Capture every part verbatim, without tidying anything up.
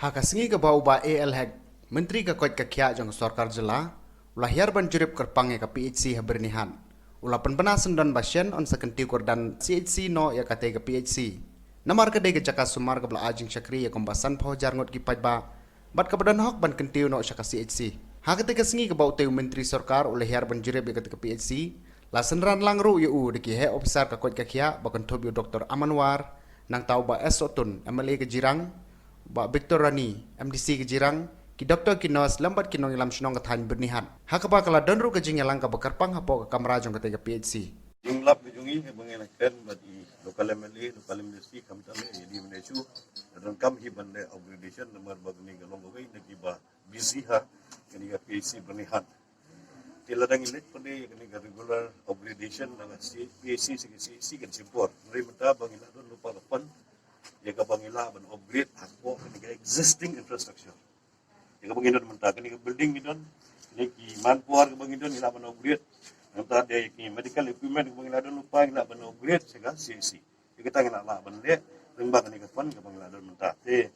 Ha ka sngi kaba u Bah A L Hek, Myntri ka koit ka khiah jong ka sorkar jylla, u la hiar ban jurip kyrpang ïa ka P H C ha Byrnihat. U la pynbna syndon ba shen yn sa kyntiew kyrdan C H C noh ïa katei ka P H C. Namar ka dei ka jaka sumar kaba la ai jingshakri ïa kumba sanphew hajar ngut ki paidbah, bad kaba don hok ban kyntiew noh sha ka C H C. Ha katei ka sngi kaba utei u Myntri Sorkar u la hiar ban jurip ïa katei ka P H C, la synran lang ruh ïa u da ki heh ophisar ka koit ka khiah, ba kynthup ïa u Doktor Aman War, nangta u Bah S Sohtun, M L A ka Jirang, Bah Victor Rani, M D C ka Jirang, ki doktor, ki nurse lem bad ki nongïalam shnong ka thaiñ Byrnihat. Ha kaba ka la don ruh ka jingïalang kaba kyrpang hapoh ka kamra jong katei ka P H C. Jinglap ka jong ngi kaba ngi la kren bad i local M L A, local M D C, khamtam ïa i Lim Nechu, la donkam hi ban leh upgradation namar ba kane ka long kawei na kiba busy ha kane ka P H C Byrnihat. Te lada ngi leit pat ïa kane ka regular upgradation na ka C-, P H C sha ka C H C kan shim por. Hynrei mynta ba ngi la don lypa ka fund ïa kaba ngi lah ban upgrade hapoh kane ka existing infrastructure. Ïa kaba ngi don mynta, kane ka building ngi don, kine ki manpower kaba ngi don ngi lah ban upgrade. Nangta de ki medical equipment kaba ngi la don lypa ngi lah ban upgrade sha ka C H C. Ïa kata ngi lah lah ban leh lyngba kane ka fund kaba ngi la don mynta. Te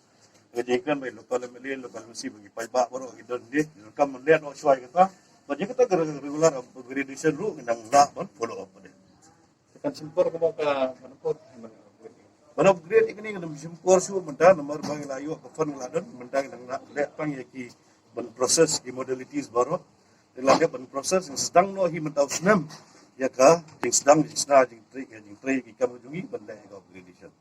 ka jingkren ba i local M L A, local M C ba ki paidbah baroh ki don de, ngi donkam ban leh noh shuwa ïa kata. Bad ïa kata ka regular upgradation ruh ngi dang lah ban follow up de. Kan shim por kaba ka ban upgrade. Ban upgrade ïa kane kan shim por shuh mynta namar ba ngi la ïoh ka fund ngi la don mynta ngi dang leh tang ïa ki ban process ki modalities baroh. Ngi la dep ban process ngi sdang noh hi mynta u snem ïa ka jingsdang jingsna jingtrei ïa jingtrei ki kam jong ngi ban leh ïa ka upgradation.